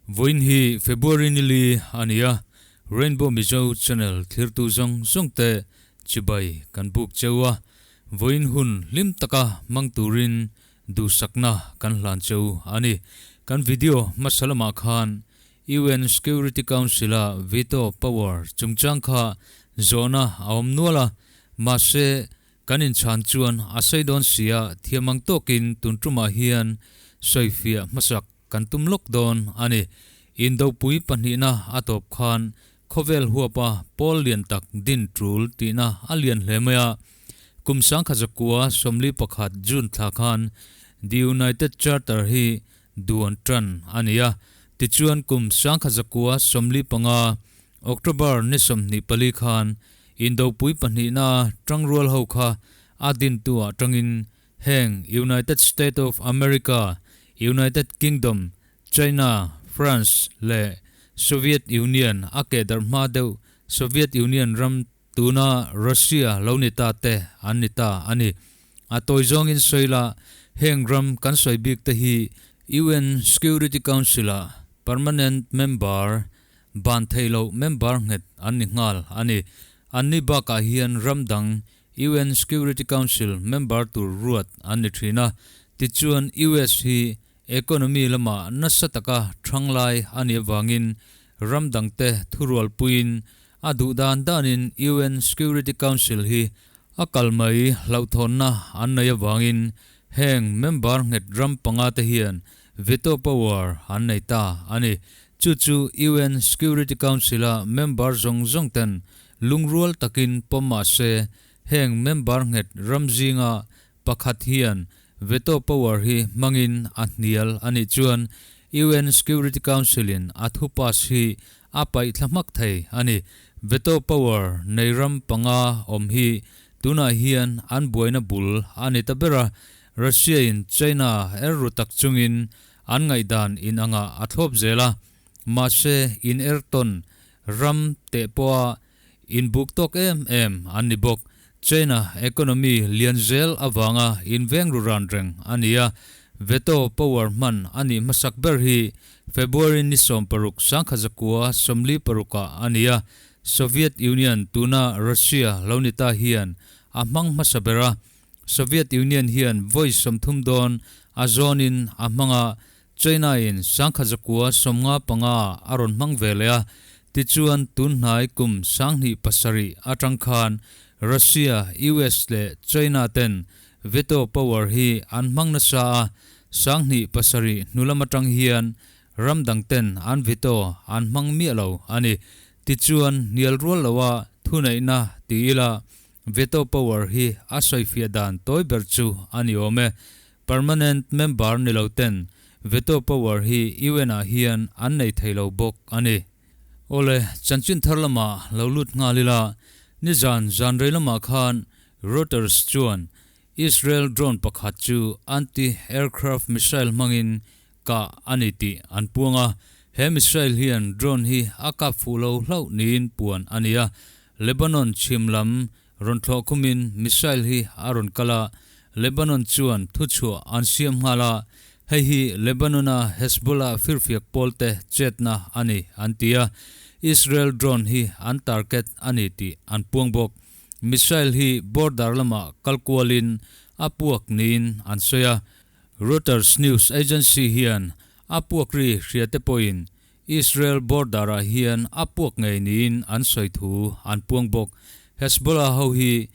Vawiin hi February ni li a ni a, Rainbow Mizo channel thlirtu zawng zawng te chibai kan buk cheu a, vawiin hun hlim taka hmang turin duhsakna kan hlan cheu a ni. Kan video hmasa lamah khan UN Security Council-a veto power chungchang kha zawhna a awm nual a, mahse Kan inchhan chuan a sawi dawn sia thiam ang tawkin tun tumah hian sawifiah hmasak kan tum lawk dawn a ni. Indopui pahnihna a tawp khan khawvel huapa pawl lian tak din tul tihna a lian hle mai a. Kum sangkhazakua 41 June thla khan The United Charter hi duan tan a ni a. Tichuan kum sangkhazakua 45 October ni 24 khan Indopui pahnihna tangrual ho kha a dintu ah tangin heng United State of America, United Kingdom, China, France leh Soviet Union a keh darh hma deuh Soviet Union ram tuna Russia lo ni ta te an ni ta a ni. A tawi zawngin sawi la, heng ram kan sawi bik te hi UN Security Council ah permanent member Ban theih loh member nghet an ni nghal a ni. Anni bakah hian ram dang UN Security Council member tur ruat an ni thin a. Tichuan US hi economy lamah nasa taka thang lai a nih avangin ram dangte thurualpuiin a duh dan danin UN Security Council hi a kal mai hlauhthawnna an nei avangin heng member nghet ram panga te hian veto power an nei ta a ni. Chu chu UN Security Council-a member zawng zawng ten lungrual takin pawm mah se, heng member nghet ram zinga pakhat hian veto power hi hmangin a hnial a nih chuan UN Security Council-in a thu pass hi a paih thla hmak thei a ni. Veto power nei ram panga awm hi tunah hian an buaina bul a ni ta ber a, Russia-in China er ru tak chungin An ngaihdan in anga a thlawp zel a, mahse in er tawn ram teh pawha inbuk tawk em em an ni bawk. China economy lian zel avanga inveng ru ran reng a ni a, veto power hman a nih hmasak ber hi February ni 16 1946 ah a ni a, Soviet Union tuna Russia lo ni ta hian a hmang hmasa ber a, Soviet Union hian vawi 30 dawn a zawnin a hmang a, China-in 1955 a rawn hmang ve leh a, tichuan tun hnai kum 2007 atang khan Russia, US leh China ten veto power hi an hmang nasa a, 2007 hnulam atang hian ram dang ten an veto an hmang miah lo a ni. Tichuan hnial rual loa thuneihna ti ila Veto power hi a sawifiah dan tawi ber chu a ni awm e. Permanent member ni lo ten veto power hi UN ah hian an nei thei lo bawk a ni. Awle, chanchin thar lamah lo lut nghal ila, nizan zan rei lamah khan Reuters chuan Israel drone pakhat chu anti-aircraft missile hmangin kah a ni tih an puang a, he missile hian drone hi a kap fuh lo hlauh niin puan a ni a, Lebanon chhim lam rawn thlawh khumin missile hi a rawn kal a, Lebanon chuan thuchhuah an siam nghal a, hei hi Lebanon-a Hezbollah firfiak pawlte chetna a ni an ti a, Israel drone hi an target a ni tih an puang bawk. Missile hi border lamah kal kualin a puak niin an sawi a, Reuters news agency hian a puak ri hria te pawhin Israel border-ah hian a puak ngei niin an sawi thu an puang bawk. Hezbollah ho hi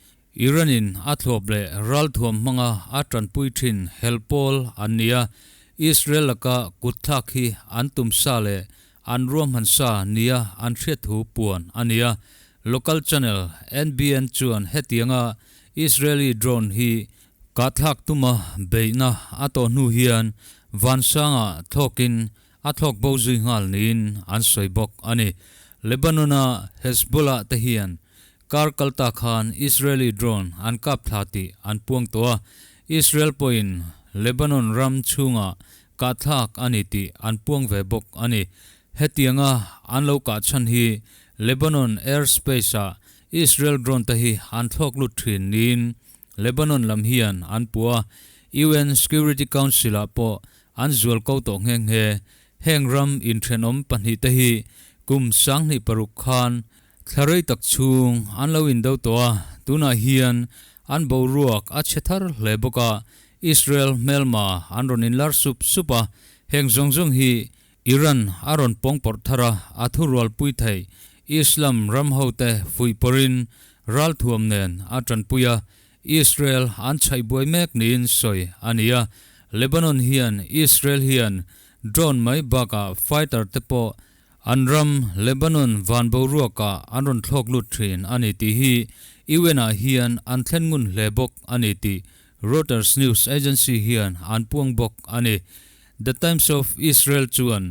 Iran-in a thlawp leh ralthuam hmanga a tanpui thin hel pawl an ni a, Israel laka kutthlak hi an tum sa leh an ruahman sa nia an hriat thu puan a ni a. Local channel NBN chuan hetianga Israeli drone hi Kahthlak tuma beihna a tawh hnu hian Vansanga thlawkin a thlawk bo zui nghal niin an sawi bawk a ni. Lebanon-a Hezbollah te hian kar kalta khan Israeli drone an kap thla tih an puang tawh a, Israel pawhin Lebanon ram chhungah kahthlak a ni tih an puang ve bawk a ni. Hetianga an lo kah chhan hi Lebanon airspace-ah Israel drone te hi an thlawk lut thin niin Lebanon lam hian an puh a, UN Security Council-ah pawh an zual ko tawh nghe nghe. Heng ram inthenawm pahnihte hi kum 2006 khan thla rei tak chhung an lo indo tawh a, tunah hian an boruak a chhe thar hle bawk a, Israel hmelma an rawn inlar sup sup a, heng zawng zawng hi Iran a rawn pawngpawrh thar a, a thurualpui theih Islam ram hote fuihpawrhin ralthuam nen a tanpui a, Israel an chhaih buai mek niin sawi a ni a, Lebanon hian Israel hian drone mai bakah fighter te pawh an ram Lebanon van boruakah an rawn thlawk lut thin a ni tih hi UN ah hian an thlen ngun hle bawk a ni tih Reuters news agency hian an puang bawk a ni. The Times of Israel chuan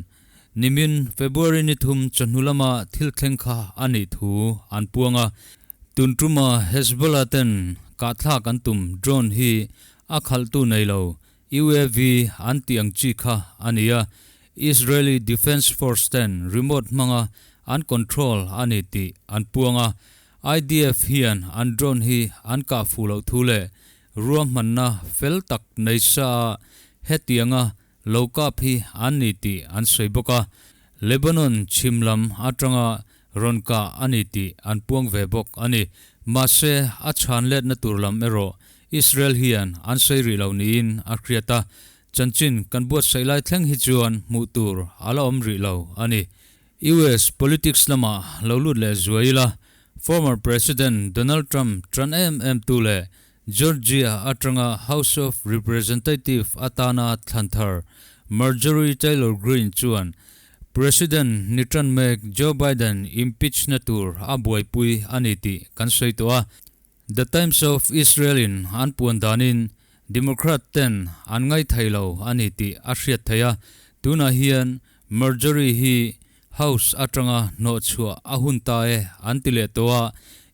nimin February ni thum chawhnu lama thil thleng kha a nih thu an puang a, tun tuma Hezbollah ten kahthlak an tum drone hi a khalhtu nei lo UAV an tih ang chi kha a ni a, Israeli Defence Force ten remote hmanga an control a ni tih an puang a, IDF hian an drone hi an kah fuh loh thu leh ruahmanna fel tak nei sa a hetianga lo kap hi an ni tih an sawi bawk a, Lebanon chhim lam atanga rawn kah a ni tih an puang ve bawk a ni. Mahse, a chhan letna tur lam erawh Israel hian an sawi rih lo niin a hriat a, chanchin kan buatsaih lai thleng hi chuan hmuh tur a la awm rih lo a ni. US politics lamah lo lut leh zuai ila, former President Donald Trump tan em em tu leh Georgia atanga House of Representative atana thlan thar Marjorie Taylor Greene chuan President ni tan mek Joe Biden impeach na tur a buaipui a ni tih kan sawi tawh a. The Times of Israel in an puan danin Democrat ten an ngaithei lo a ni tih a hriat theih a, tunah hian Marjorie hi House atanga hnawhchhuah a hun ta e an ti leh tawh a,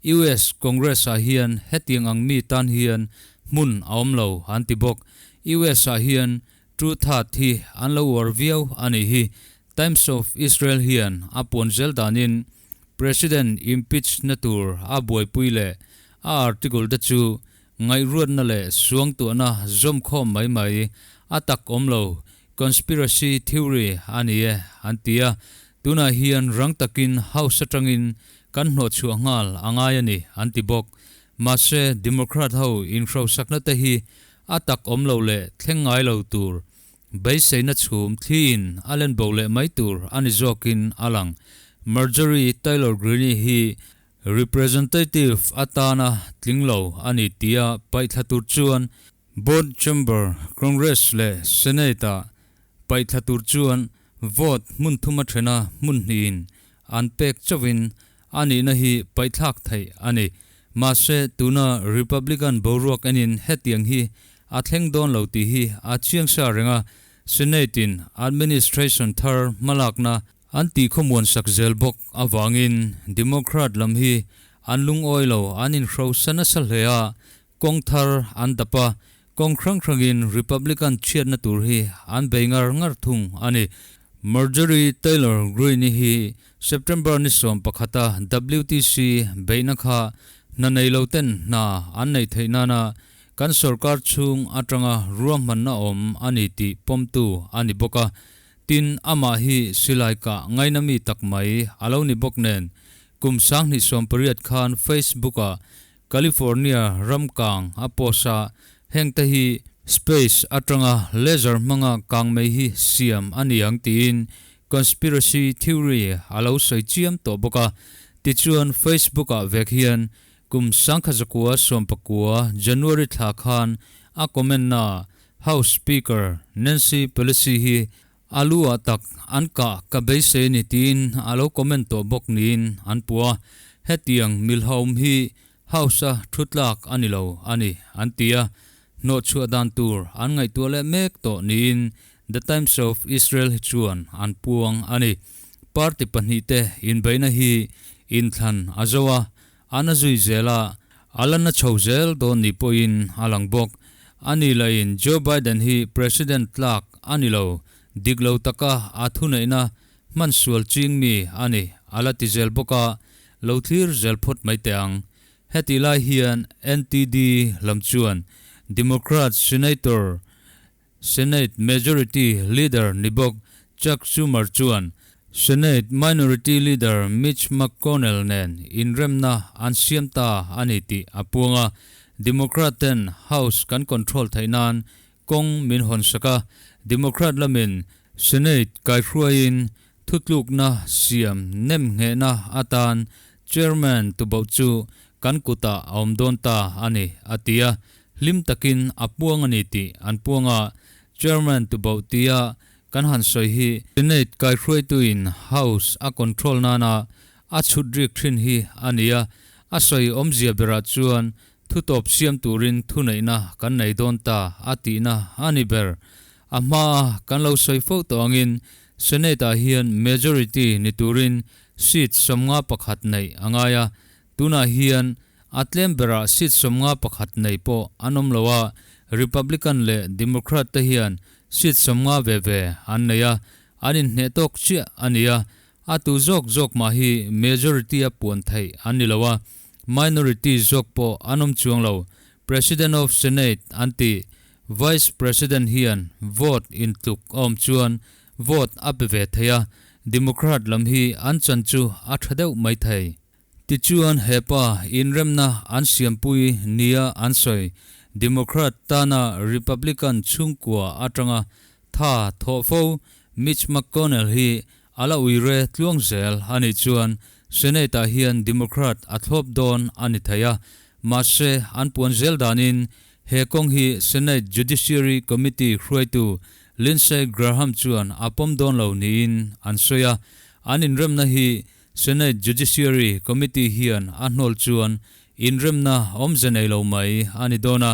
US Congress ah hian hetiang ang mi tan hian hmun a awm lo an ti bawk. US ah hian True That hi an lo uar viau a nih hi. Times of Israel hian a puan zel danin President impeach na tur a buaipui leh a article te chu ngaihruatna leh suangtuahna zawmkhawm mai mai a tak awm lo, conspiracy theory a ni e an ti a, tunah hian rang takin House atangin kan hnawhchhuah nghal a ngai a ni an ti bawk. Mahse Democrat ho inhrosakna te hi a tak awm lo leh thleng ngai lo tur Beiseina chhum thliin a len bo leh mai tur a ni zawkin a lang. Marjorie Taylor Greene hi Representative atana tling lo a ni tia paihthla tur chuan Both Chamber, Congress leh Senate-ah paihthla tur chuan vote hmun thuma thena hmun hnihin an pek chauhin a nihna hi paihthlak theih a ni. Mahse, tuna Republican boruak enin hetiang hi a thleng dawn lo tih hi a chiang sa reng a, Senate-in administration thar hmalakna an tihkhawmuan sak zel bawk avangin Democrat lam hi an lungawi lo an inhrosa nasa hle a, kawng thar an dap a, kawng hrang hrangin Republican chhiatna tur hi an bei ngar ngar thung a ni. Marjorie Taylor Greene hi September ni 11a WTC beihna kha hna nei lo ten hna an neih theih nana kan sorkar chhung atanga ruahmanna awm a ni tih pawmtu a ni bawk a. Tin, amah hi silai kah ngaina mi tak mai a lo ni bawk nen, kum 2018 khan Facebook-ah California ram kang a post a, hengte hi space atanga laser hmanga kang mai hi siam a ni ang tiin conspiracy theory a lo sawi chiam tawh bawk a. Tichuan Facebook ah vek hian kum 1990 January thla khan a comment na House Speaker Nancy Pelosi hi a lu ah tak an kah ka beisei a ni tiin a lo comment tawh bawk niin an puh a, hetiang milhawm hi House a thu tlak a ni lo a ni an ti a, hnawhchhuah dan tur an ngaihtuah leh mek tawh niin The Times of Israel hi chuan an puang a ni. Party pahnihte inbeihna hi inthlan a zo a, an a zui zel a, a la na chho zel dawn ni pawhin a lang bawk. A ni lahin Joe Biden hi President tlak a ni lo, dik lo taka a thuneihna hman sual ching mi a ni a la ti zel bawk a, lo thlir zel phawt mai teh ang. Hetih lai hian NTD lam chuan Democrat Senator, Senate Majority Leader ni bawk Chuck Schumer chuan Senate Minority Leader Mitch McConnell nen inremna an siam ta a ni tih a puang a, Democrat ten House kan control theih nan kawng min hawn sak a, Democrat lamin Senate kaihruaiin thutlukna siam nem nghehna atan Chairman tuboh chu kan kutah a awm dawn ta a ni, a ti a, hlim takin a puang a ni tih an puang a, Chairman tuboh tia kan han sawi hi Senate kaihruaituin House a control nana a chhut rik thin hi a ni a, a sawi awmzia berah chuan thutawp siam turin thuneihna kan nei dawn ta a tihna a ni ber. A hmaa kan lo sawi fo tawh angin Senate-ah hian majority ni turin seat 51 neih a ngai a, tunah hian a tlem berah seat 51 nei pawh an awm lo a, Republican leh Democrat te hian seat 50 ve ve an nei a, an inhneh tawk chiah a ni a, a tu zawk zawk mah hi majority a puan theih an ni lo a, minority zawk pawh an awm chuang lo, President of Senate an ti, Vice President hian vote intluk a awm chuan vote a pe ve thei a, Democrat lam hi an chan chu a tha deuh mai thei. Tichuan hepa inremna an siampui nia an sawi Democrat tana Republican chhungkua atanga tha thawh fo Mitch McConnell hi a la uire tluang zel a nih chuan Senate-ah hian Democrat a thlawp dawn a ni thei a, mahse an puan zel danin He kawng hi Senate Judiciary Committee hruaitu Lindsey Graham chuan a pawm dawn lo niin an sawi a, an inremna hi Senate Judiciary Committee hian a hnawl chuan inremna awmze nei lo mai a ni dawn a,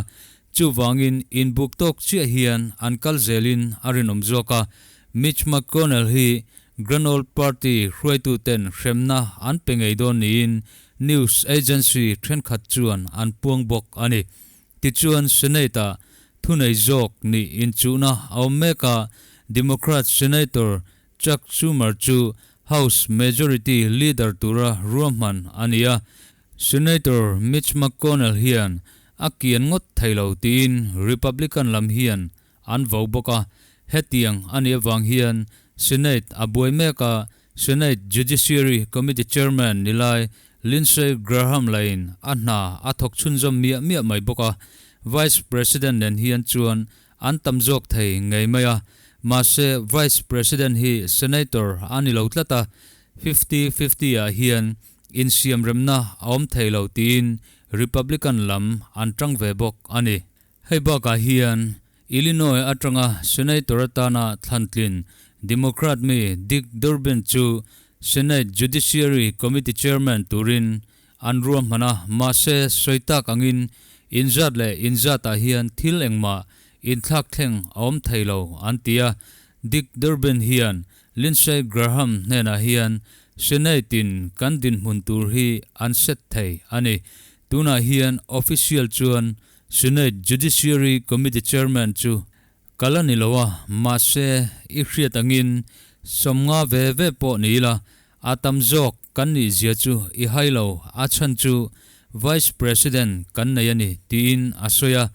chuvangin inbuk tawk chiah hian an kal zelin a rinawm zawk a, Mitch McConnell hi Grand Old Party hruaituten hremna an pe ngei dawn niin news agency thenkhat chuan an puang bawk a ni. Tichuan Senate-ah thunei zawk nih inchuhna a awm mek a, Democrat Senator Chuck Schumer chu House Majority Leader tura ruahman a ni a, Senator Mitch McConnell hian a kian ngawt thei lo tiin Republican lam hian an vo bawk a, hetiang a nih avang hian Senate a buai mek a, Senate Judiciary Committee Chairman ni lai Lindsey Graham lahin a hna a thawk chhunzawm miah miah mai bawk a, Vice President nen hian chuan an tam zawk thei ngei mai a, mahse Vice President hi Senator a ni lo tlat a, 50-50 ah hian insiamremna a awm thei lo tiin Republican lam an tang ve bawk a ni. Hei bakah hian Illinois atanga Senator atana thlantlin Democrat mi Dick Durbin chu Senate Judiciary Committee Chairman turin an ruahman a, mahse sawi tak angin inzat leh inzatah hian thil engmah inthlak thleng a awm thei lo an ti a. Dick Durbin hian Lindsey Graham hnenah hian Senate-in kan dinhmun tur hi an set thei a ni. Tunah hian official chuan Senate Judiciary Committee Chairman chu ka la ni lo a, mahse i hriat angin 50 ve ve pawh ni ila, a tam zawk kan nih zia chu i hai lo, a chhan chu Vice President kan nei a ni, tiin a sawi a.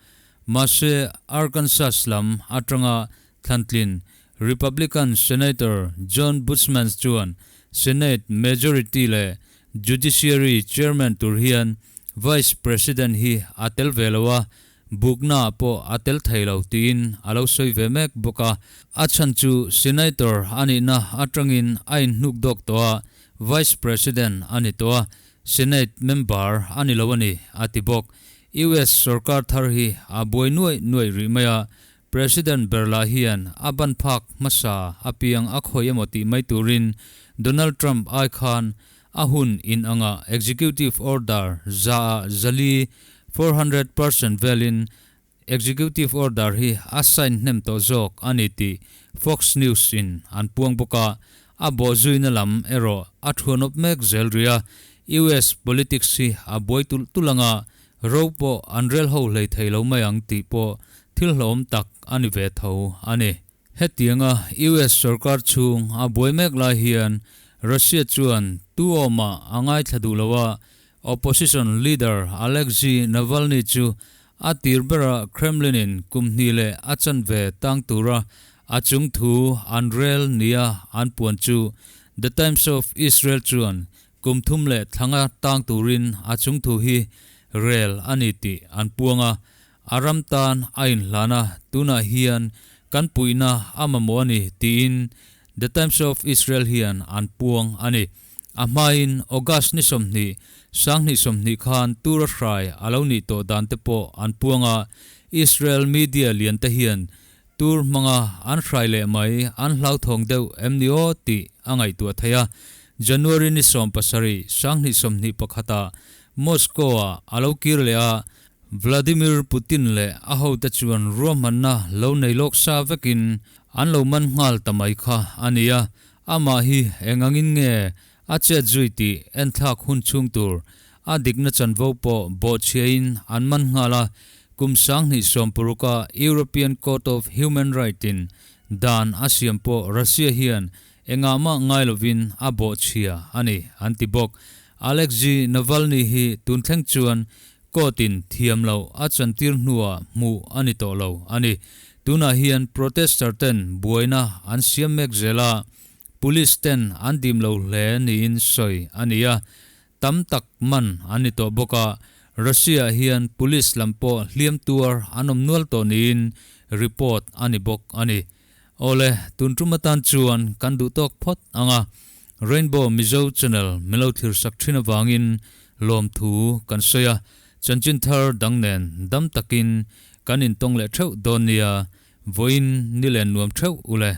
Mahse Arkansas lam atanga thlantlin Republican Senator John Boozman chuan Senate Majority leh Judiciary Chairman tur hian Vice President hi a tel ve lo a, buknaah pawh a tel thei lo tiin a lo sawi ve mek bawk a. A chhan chu Senator a nihna atangin a inhnuk dawk tawh a, Vice President a ni tawh a, Senate member a ni lo a ni, a ti bawk. US sorkar thar hi a buai nuaih nuaih rih mai a, President ber lah hian a ban phak hmasa apiang a khawi emaw tih mai turin Donald Trump ai khan a hun in anga executive order 400 400% velin executive order hi a sign hnem tawh zawk a ni tih Fox News in an puang bawk a, a bawhzuina lam erawh a thuanawp mek zel rih a, US politics hi a buai tulh tulh anga Ro pawh an rel ho hlei thei lo mai ang tih pawh thil hlauhawm tak a ni ve tho a ni. Hetianga US sorkar chhung a buai mek lai hian Russia chuan tu awmah a ngaithla duh lo a, opposition leader Alexei Navalny chu a tir bera Kremlin-in kum hnih leh a chanve tang tura A chung thu an rel nia an puan chu The Times of Israel chuan kum thum leh thlanga tang turin a chung thu hi rel a ni tih an puang a. A ram tan a inhlan a, tunah hian kan puihna a mamawh a ni tiin The Times of Israel hian an puang a ni. A hmain August ni 20, 2020 khan tura hrai a lo nih tawh dan te pawh an puang a, Israel media lian te hian tur hmanga an hrai leh mai an hlauthawng deuh em ni aw tih a ngaihtuah thei a. January ni 17, 2021 ah Moscow-ah a lo kir leh a, Vladimir Putin leh a hote chuan ruahmanna lo nei lawk sa vekin an lo man nghal ta mai kha a ni a, Amah hi eng angin nge a chet zui tih enthlak hun chhung tur a dikna chanvo pawh bawhchhiain an man nghal a, kum 2016 a European Court of Human Rights in dan a siam pawh Russia hian engah mah ngai lovin a bawhchhia a ni an ti bawk. Alexei Navalny hi tun thleng chuan court in thiam loh a chantir hnuah hmuh a ni tawh lo a ni. Tunah hian protester ten buaina an siam mek zel a, police ten an dim lo hle niin sawi a ni a, tam tak man an ni tawh bawk a, Russia ah hian police lam pawh hliam tuar an awm nual tawh niin report a ni bawk a ni. Awle, tun tum atan chuan kan duh tawk phawt ang a, Rainbow Mizo Channel min lo thlir sak thin avangin lawmthu kan sawi a, chanchin thar dang nen dam takin kan intawng leh theuh dawn nia, vawiin ni len nuam theuh ule.